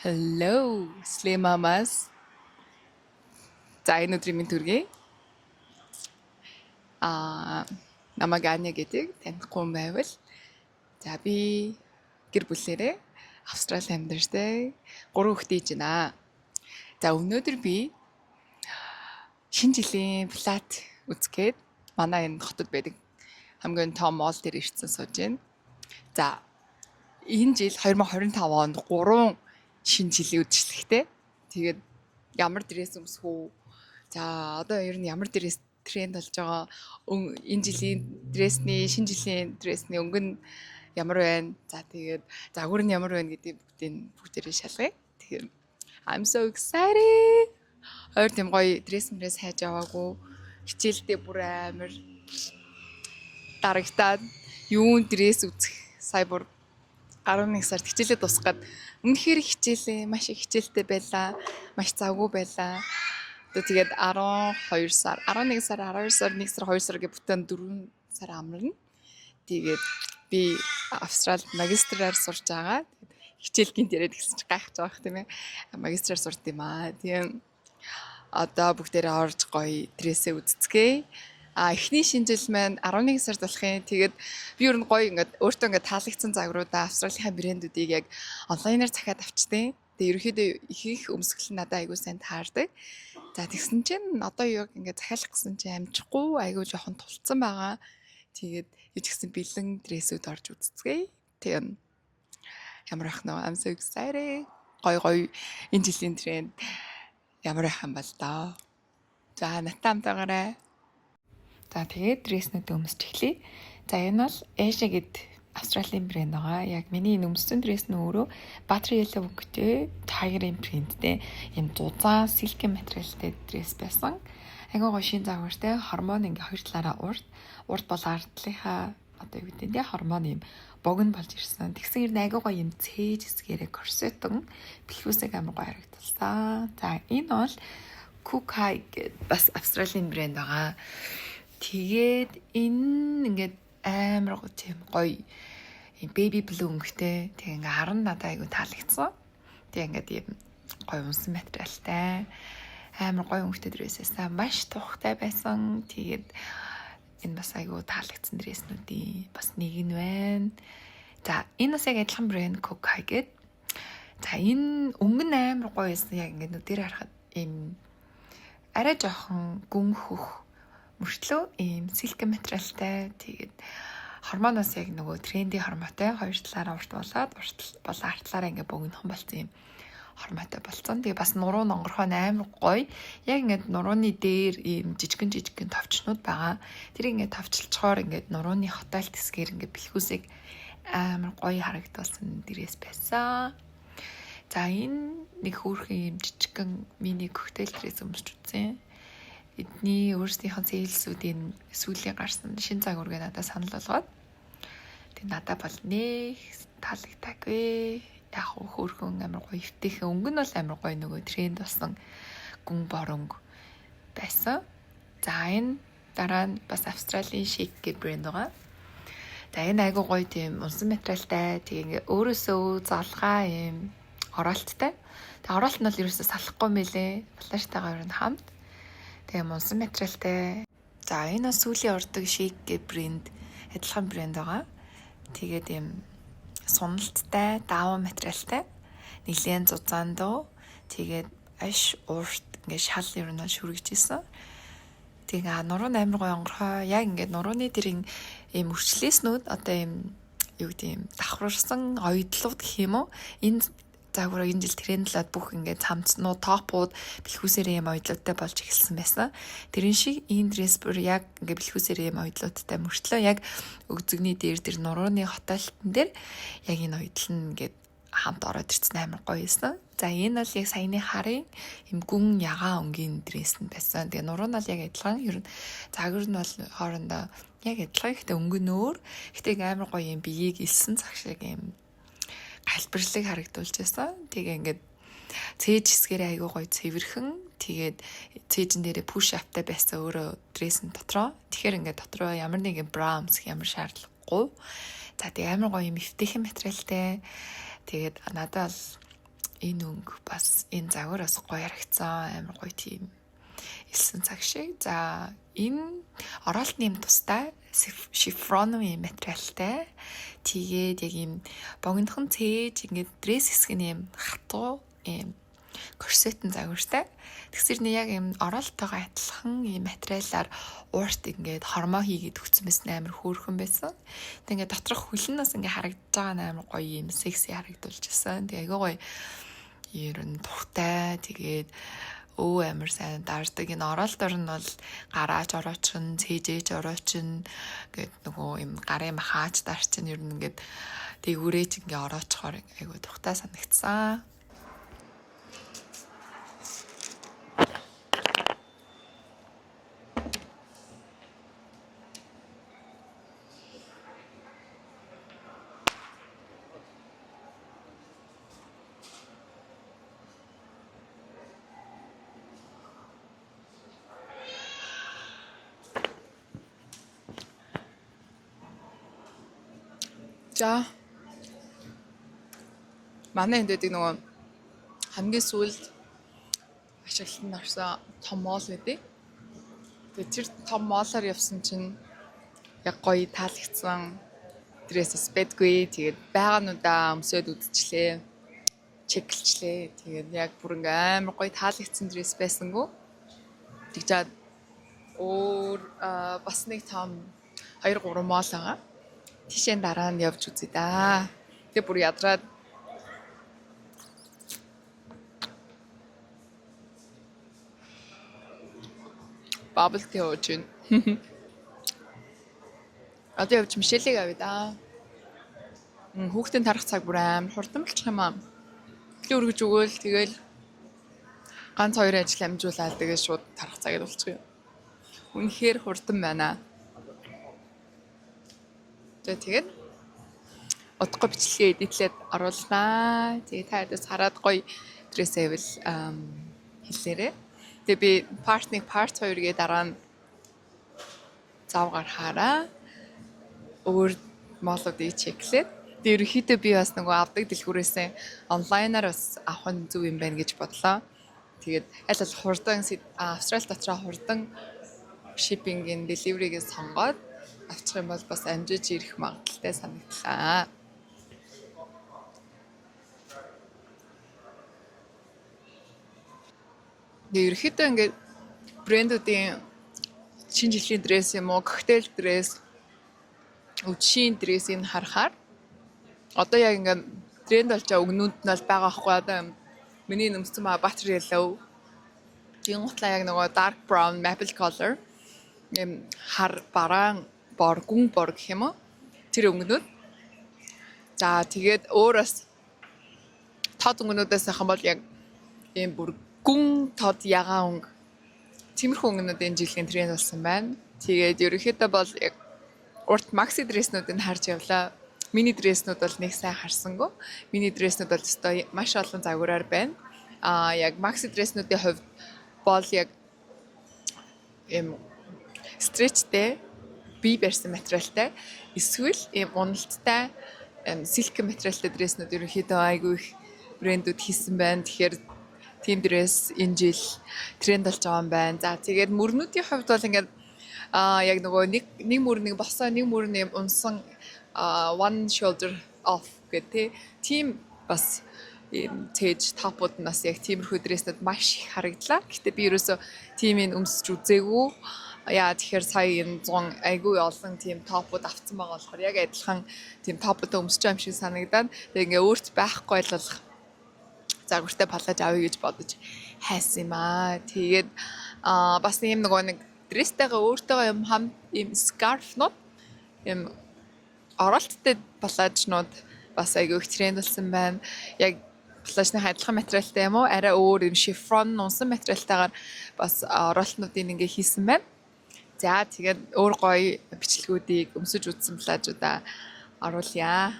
Hello, Slay Mamas. За, энэ өдрийн мэнд хүргэе. Намайг Аня гэдэг, танихгүй хүн байвал. За, би гэр бүлээрээ Австрали амьдардаг. Гурван хүүхдээ ээж байна. За, өнөөдөр би шинэ жилийн плат үзгээд манай энэ хотод байдаг хамгийн том mall дээр ирсэн сууж байна. За, энэ жил 2025 онд гурван шинэ жилийн үдшилтэхтэй. Тэгээд ямар dress өмсөх үү? За, одоо ер нь ямар dress тренд болж байгаа? Энэ жилийн dress ний, шинэ жилийн dress ний өнгө нь ямар байна? За, тэгээд загвар нь ямар байна гэдгийг бүгдийг бүгдээрээ шалгая. Тэгэхээр I'm so excited. Ойр тийм гоё dress мрэс хайж яваагүй. Хичээлдээ бүр амар дарагтаад юун dress үзэх, сая бүр 11 сард хичээлээ дуусгаад үнэхээр хичээлээ маш их хичээлтэй байлаа. Маш завгүй байлаа. Одоо тэгээд 12 сар, 11 сар, 12 сар, 1 сар, 2 сар гэх бүтэн 4 сар амарна. Тэгээд би Австралид магистраар сурж байгаа. Хичээл гинт яриад гисэн чи гайхаж байгаа их, тийм ээ. Магистраар сурд юм аа. Тийм. Одоо бүгдээрээ орж гоё dress ээ үзцгээе. А, эхний шинэ жил маань 11 сард болох юм. Тэгээд би ер нь гоё ингээд өөртөө ингээд таалагдсан загваруудаа, Австралийн брэндүүдийг яг онлайнаар захиад авчдیں۔ Тэгээ ерөнхийдөө их их өмсгөл нь надад айгүй сайн таардаг. За, тэгсэн чинь одоо яг ингээд захиалах гэсэн чинь амжихгүй, айгүй жоохон тулцсан байгаа. Тэгээд юу ч гэсэн бэлэн dress үүд орж үзцгээе. Тийм. Ямар ах нөө, I'm so excited. Гоё гоё энэ жилийн тренд ямар ах юм бол доо. За, надтай хамт байгаарай. За, тэгээд dress нүүдээ өмсч эхлэе. За, энэ бол Asia гэд Австралийн брэнд байгаа. Яг миний энэ өмссөн dress нь өөрөө butter yellow өнгөтэй, tiger print тэй юм зузаан silk материалтай dress байсан. Айгүй гоё шин загвартай, хормон ингээ хоёр талаараа урт, урт бол ардлынхаа одоо юу гэдэг нь хормон юм богино болж ирсэн. Тэгсэн ер нь айгүй гоё юм цээж хэсгээрээ корсетон бэлхүүсэг амар гоё харагдалсан. За, энэ бол Kookai гэд бас Австралийн брэнд байгаа. Тэгээд энэ ингээд амар тийм гоё юм baby blue өнгөтэй. Тэгээ ингээ харан надад айгүй таалагдсан. Тэгээ ингээд ийм гоё унсан материалтай, амар гоё өнгөтэй dress ээсэн. Маш тухтай байсан. Тэгээд энэ бас айгүй таалагдсан dress нүүдийн бас нэг нь байна. За, энэ бас яг адилхан брэнд Kookai гэд. За, энэ өнгө нь амар гоё байсан. Яг ингээд нүдээр харахад ийм арай жоохон гүн хөх мөртлөө ийм silk материалтай. Тэгээд хормоноос яг нөгөө trendy хормоотой, хоёр талаараа урт болоод, урт болоо артлаараа ингээ богинохон болсон юм хормоотой болцсон. Тэгээ бас нуруу нонгорхоо амар гоё. Яг ингээд нурууны дээр ийм жижигэн жижигэн товчнууд байгаа. Тэр ингээд товчлцохоор ингээд нурууны хотойлт хэсгээр ингээд бэлхүүсийг амар гоё харагдуулсан dress байсан. За, энэ нэг хөөрхөн юм жижигэн мини коктейл dress өмсч үзсэн. Эдний өөрсдийнх нь sales үүдийн сүүлийн гарсан шин загварыг надад санал болгоод, тэг надад бол нэх таалагдаагүй. Яг хөөрхөн амар гоё эвтэйхэн, өнгө нь бол амар гоё, нөгөө тренд болсон гүн бор өнгө байсан. За, энэ дараа нь бас Австралийн Chic гэх брэнд байгаа. За, энэ айгуу гоё тийм унсан материалтай. Тэгээ ингээ өөрөөсөө залгаа юм ороолттой. Тэгээ ороолт нь бол ерөөсөө салахгүй мэлээ. Плаштайгаа ер нь хамт. Тэгээ унсан материалтай. За, энэ бас сүүлийн ордог Chic гэх брэнд, адилхан брэнд байгаа. Тэгээд ийм суналттай, дааван материалтай. Нилээн зузаан дуу. Тэгээд аш урт ингээд шал ер нь шүргэж исэн. Тэгээ нуруу амар гоё онгорхой. Яг ингээд нурууны тэр ийм үрчлээснүүд, одоо ийм юу гэдэг юм, давхарсан оёдлууд гэх юм уу? Энэ загвар энэ жил трендлээд бүх ингээд цамцнууд, топ ууд бэлхүүсээрээ юм оёдлуудтай болж эхэлсэн байсан. Тэрэн шиг энэ dress бүр яг ингээд бэлхүүсээрээ юм оёдлуудтай мөртлөө яг өгзөгний дээр тэр нурууны хотойлтон дээр яг энэ оёдол нь ингээд хамт ороод ирсэн, амар гоё юмсан. За, энэ бол яг саяны харын юм гүн ягаан өнгийн dress нь байсан. Тэгээ нуруу нь бол яг адилхан. Ер нь загвар нь бол хоорондоо яг адилхан. Гэхдээ өнгө нь өөр. Гэхдээ амар гоё юм биеийг элсэн цаг шиг юм галбирлыг харагдуулж байсан. Тэгээ ингээд цээж хэсгээрээ айгуу гоё цэвэрхэн. Тэгээд цээжин дээрээ push up тай байсан өөрөө dress эн дотроо. Тэгэхээр ингээд дотроо ямар нэгэн бра өмсөх ямар шаардлагагүй. За, тэгээ амар гоё юм эвтэйхэн материалтай. Тэгээд надад бол Энэ өнгө бас, энэ загвар бас гоё харагдсан. Амар гоё тийм элсэн цаг шиг. За, энэ ороолтны юм тустай шифроны материалтай. Тэгээд яг ийм богинохон цээж, ингээд dress хэсэг нь юм хатуу ийм корсетэн загвартай. Тэгсэр нь яг ийм ороолтойгоо адилхан ийм материалаар уурт ингээд хормоо хийгээд өгсөн байсан, амар хөөрхөн байсан. Тэг ингээд доторх хөл нь бас ингээд харагдаж байгаа нь амар гоё юм секси харагдуулж байсан. Тэг айгүй гоё ер нь тухтай. Тэгээд амар сайн даардаг. Энэ ороолтоор нь бол гараач ороочин, цээжээж ороочин гээд нөгөө юм гарын махаач дарчин, ер нь ингээд дээгүүрээч ингээ ороочхоор айгүй тухтай санагдсан. За, манай энд байдаг нөгөө хамгийн сүүлд ашиглалтанд орсон том mall байдаг. Тэгээ тэр том mall оор явсан чинь яг гоё таалагдсан dress бас байдгүй. Тэгээд байгаануудаа өмсөөд үзчихлээ. Check элчлээ. Тэгээд яг бүр ингээ амар гоё таалагдсан dress байсангүй. Тэгжээд өөр бас нэг том 2 3 mall байгаа. Тийшээ дараа нь явж үзье да. Тэгээ бүр ядраад bubble tea ууж байна. Одоо явж Мишелийг авъя да. Хүүхдийн тарах цаг бүр амар хурдан болчих юм аа. Тэглээ өргөж өгөөл, тэгэл ганц хоёр ажил амжуулаад, тэгээд шууд тарах цагийг болчих юм. Үнэхээр хурдан байна. За, тэгээд удахгүй бичлэгээ edit лээд оруулнаа. Тэгээ та ядаас хараад гоё dress байвал хэлээрэй. Тэгээ би part 1, part 2 гээ дараа нь зав гарахаараа өөр mall уудыг check лээд, тэгээ ерөнхийдөө би бас нөгөө авдаг дэлгүүрээсээ онлайнаар бас авах нь зөв юм байна гэж бодлоо. Тэгээд аль аль хурдан Австрали дотроо хурдан shipping ийн delivery-г сонгоод авчих юм бол бас амжиж ирэх магадлалтай санагдлаа. Тэгээ ерөнхийдөө ингээд брэндүүдийн шинэ жилийн dress юм уу, коктейл dress, үдшийн dress ийг харахаар одоо яг ингээд тренд болж байгаа өнгөнүүд нь бол байгаа байхгүй. Одоо миний өмссөн байгаа butter yellow. Гингутлаа яг нөгөө dark brown, maple color, юм хар бараан бор, гүн бор гэх юм уу? Тэр өнгөнүүд. За, тэгээд өөр бас тод өнгөнүүдээс авах юм бол яг ийм бүр гүн тод ягаан өнгө, тиймэрхүү өнгөнүүд энэ жилийн тренд болсон байна. Тэгээд ерөнхийдөө бол яг урт maxi dress нүүдийг харж явлаа. Mini dress нүүд бол нэг сайн харсангүй. Mini dress нүүд бол өстой маш олон загвараар байна. Аа, яг maxi dress нүүдийн хувьд бол яг ийм stretch тэй, бие барьсан материалтай эсвэл ийм уналттай silk материалтай dress нүүд ерөнхийдөө айгүй их брэндүүд хийсэн байна. Тэгэхээр тийм dress энэ жил тренд болж байгаа юм байна. За, тэгээд мөрнүүдийн хувьд бол ингээд яг нөгөө нэг нэг мөр нэг босоо, нэг мөр нэг унсан, one shoulder off гэх тийм бас ийм цээж top ууд нь бас яг тиймэрхүү dress нүүд маш их харагдлаа. Гэтэ би ерөөсөө тийм юм өмсөж үзээгүй. Яа тэгэхээр сая энэ 100 айгүй олон тийм top ууд авцсан байгаа болохоор яг адилхан тийм top уудаа өмсөж байгаа юм шиг санагдаад, тэгээ ингээ өөрт байхгүй байлгах загвартай палаж авъя гэж бодож хайсан юм аа. Тэгээд бас ийм нөгөө нэг dress тэйгээ өөртөө юм хам ийм scarf нууд, ийм оролттой плажнууд бас айгүй их тренд болсон байна. Яг плажны адилхан материалтай юм уу? Арай өөр юм шифрон унсан материалтайгаар бас оролтнуудыг ингээ хийсэн байна. За, тэгээд өөр гоё бичлэгүүдийг өмсөж үзсэн плажуудаа оруулъя.